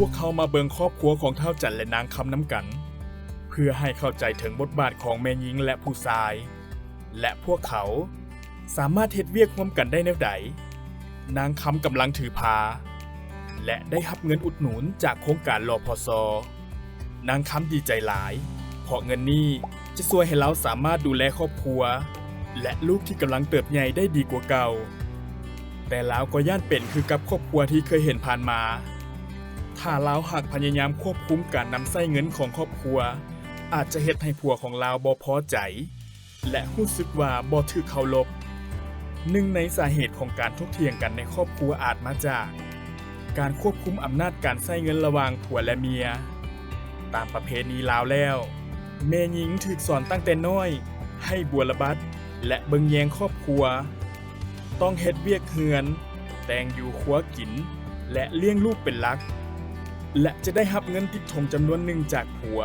ວກເຮົາມາເບິ່ງຄອບຄົວຂອງທ້າວຈັນ ແລະ ນາງຄຳນຳກັນ ເພື່ອໃຫ້ເຂົ້າໃຈເຖິງບົດບາດຂອງແມ່ຍິງ ແລະ ຜູ້ຊາຍ ແລະ ພວກເຂົາສາມາດເຮັດວຽກຮ່ວມກັນໄດ້ແນວໃດ. ນາງຄຳກຳລັງຖືພາ ແລະ ໄດ້ຮັບເງິນອຸດໜູນຈາກໂຄງການ ລພສ. ນາງຄຳດີໃຈຫຼາຍ ເພາະເງິນນີ້ຈະຊ່ວຍໃຫ້ລາວສາມາດດູແລຄອບຄົວ ແລະ ລູກທີ່ກຳລັງເຕີບໃຫຍ່ໄດ້ດີກວ່າເກົ່າ. ແຕ່ລາວກໍຢ້ານເປັນຄືກັບຄອບຄົວທີ່ເຄີຍເຫັນຜ່ານມາ. ຖ້າລາວຫາກພະຍາຍາມຄວບຄຸມການນຳໃຊ້ເງິນຂອງຄອບຄົວ, ອາດຈະເຮັດໃຫ້ຜົວຂອງລາວບໍ່ພໍໃຈ ແລະ ຮູ້ສຶກວ່າບໍ່ຖືກເຄົາລົບ. ໜຶ່ງໃນສາເຫດຂອງການຖົກຖຽງກັນໃນຄອບຄົວອາດມາຈາກການຄວບຄຸມອຳນາດການໃຊ້ເງິນລະຫວ່າງຜົວ ແລະ ເມຍ. ຕາມປະເພນີລາວແລ້ວ, ແມ່ຍິງຖືກສອນຕັ້ງແຕ່ນ້ອຍໃຫ້ບົວລະບັດ ແລະ ເບິ່ງແຍງຄອບຄົວ. ຕ້ອງເຮັດວຽກເຮືອນ, ແຕ່ງຢູ່ຄົວກິນ ແລະ ລ້ຽງລູກເປັນຫຼັກ ແລະ ຈະໄດ້ຮັບເງິນຕິດຖົງຈຳນວນໜຶ່ງຈາກຜົວ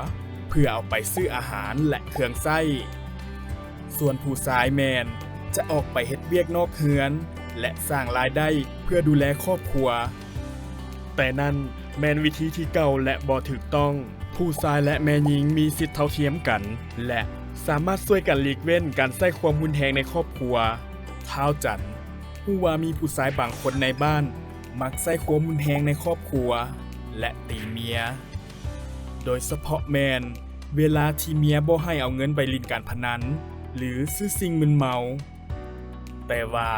ເພື່ອເອົາໄປຊື້ອາຫານ ແລະ ເຄື່ອງໃຊ້. ສ່ວນຜູ້ຊາຍແມ່ນຈະອອກໄປເຮັດວຽກນອກເຮືອນ ແລະ ສ້າງລາຍໄດ້ເພື່ອດູແລຄອບຄົວ. ແຕ່ນັ້ນແມ່ນວິທີທີ່ເກົ່າ ແລະ ບໍ່ຖືກຕ້ອງ. ຜູ້ຊາຍ ແລະ ແມ່ຍິງມີສິດເທົ່າທຽມກັນ ແລະ ສາມາດຊ່ວຍກັນຫຼີກເວັ້ນການໃຊ້ຄວາມຮຸນແຮງໃນຄອບຄົວ. ທ້າວຈັນຮູ້ວ່າມີຜູ້ຊາຍບາງຄົນໃນບ້ານມັກໃຊ້ຄວາມຮຸນແຮງໃນຄອບຄົວ ແລະ ຕີເມຍ, ໂດຍສະເພາະແມ່ນເວລາທີ່ເມຍບໍ່ໃຫ້ເອົາເງິນໄປຫຼິ້ນການພະນັນ ຫຼື ຊື້ສິ່ງມຶນເມົາ. ແຕ່ວ່າ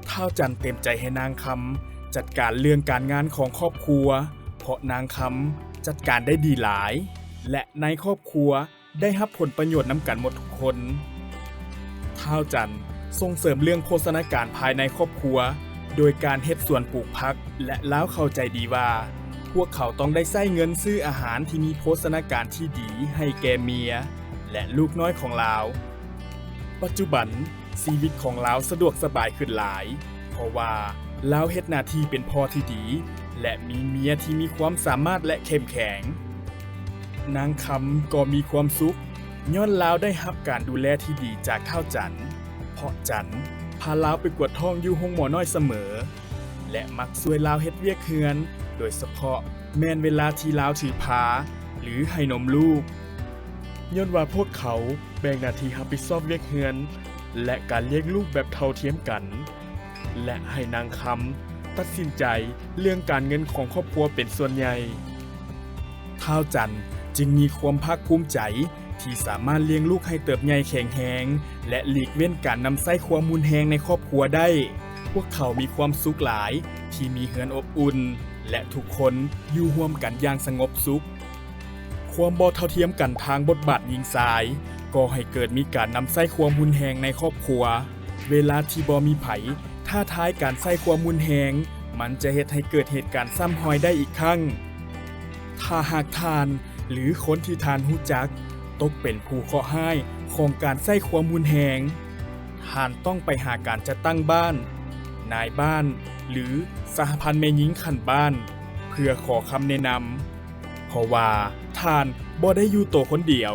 ທ້າວຈັນເຕັມໃຈໃຫ້ນາງຄຳຈັດການເລື່ອງການງານຂອງຄອບຄົວ, ເພາະນາງຄຳຈັດການໄດ້ດີຫຼາຍ ແລະ ໃນຄອບຄົວໄດ້ຮັບຜົນປະໂຫຍດນຳກັນໝົດທຸກຄົນ. ທ້າວຈັນສົ່ງເສີມເລື່ອງໂພຊະນາການພາຍໃນຄອບຄົວ ໂດຍການເຮັດສວນປູກຜັກ ແລະ ລາວເຂົ້າໃຈດີວ່າ ພວກເຂົາຕ້ອງໄດ້ໃຊ້ເງິນຊື້ອາຫານທີ່ມີໂພຊະນາການທີ່ດີໃຫ້ແກ່ເມຍ ແລະ ລູກນ້ອຍຂອງລາວ. ປັດຈຸບັນ ຊີວິດຂອງລາວສະດວກສະບາຍຂຶ້ນຫຼາຍ ເພາະວ່າລາວເຮັດໜ້າທີ່ເປັນພໍ່ທີ່ດີ ແລະ ມີເມຍທີ່ມີຄວາມສາມາດ ແລະ ເຂັ້ມແຂງ. ນາງຄຳກໍມີຄວາມສຸກຍ້ອນລາວໄດ້ຮັບການດູແລທີ່ດີຈາກທ້າວຈັນ, ເພາະຈັນພາລາວໄປກວດທ້ອງຢູ່ໂຮງໝໍນ້ອຍສະເໝີ ແລະ ມັກຊ່ວຍລາວເຮັດວຽກເຮືອນ, ໂດຍສະເພາະແມ່ນເວລາທີ່ລາວຖືພາ ຫຼື ໃຫ້ນົມລູກ. ຍ້ອນວ່າພວກເຂົາ ແບ່ງໜ້າທີ່ຮັບຜິດຊອບວຽກເຮືອນ ແລະ ການລ້ຽງລູກແບບເທົ່າທຽມກັນ ແລະ ໃຫ້ນາງຄຳຕັດສິນໃຈເລື່ອງການເງິນຂອງຄອບຄົວເປັນສ່ວນໃຫຍ່. ທ້າວຈັນຈຶ່ງມີຄວາມພາກພູມໃຈທີ່ສາມາດລ້ຽງລູກໃຫ້ເຕີບໃຫຍ່ແຂງແຮງ ແລະ ຫຼີກເວັ້ນການນຳໃຊ້ຄວາມຮຸນແຮງໃນຄອບຄົວໄດ້. ພວກເຂົາມີຄວາມສຸກຫຼາຍທີ່ມີເຮືອນອົບອຸ່ນ ແລະ ທຸກຄົນຢູ່ຮ່ວມກັນຢ່າງສະຫງົບສຸກ. ຄວາມບໍ່ເທົ່າທຽມກັນທາງບົດບາດຍິງຊາຍ ກໍໃຫ້ເກີດມີການນຳໃຊ້ຄວາມຮຸນແຮງໃນຄອບຄົວ. ເວລາທີ່ບໍ່ມີໃຜທ້າທາຍການໃຊ້ຄວາມຮຸນແຮງ, ມັນຈະເຮັດໃຫ້ເກີດເຫດການຊ້ຳຮອຍໄດ້ອີກຄັ້ງ. ຖ້າຫາກທ່ານ ຫຼື ຄົນທີ່ທ່ານຮູ້ຈັກຕົກເປັນຜູ້ເຄາະຮ້າຍຂອງການໃຊ້ຄວາມຮຸນແຮງ, ທ່ານຕ້ອງໄປຫາການຈັດຕັ້ງບ້ານ, ນາຍບ້ານ ຫຼື ສະຫະພັນແມ່ຍິງຂັ້ນບ້ານ ເພື່ອຂໍຄຳແນະນຳ. ເພາະວ່າທ່ານບໍ່ໄດ້ຢູ່ໂຕຄົນດຽວ,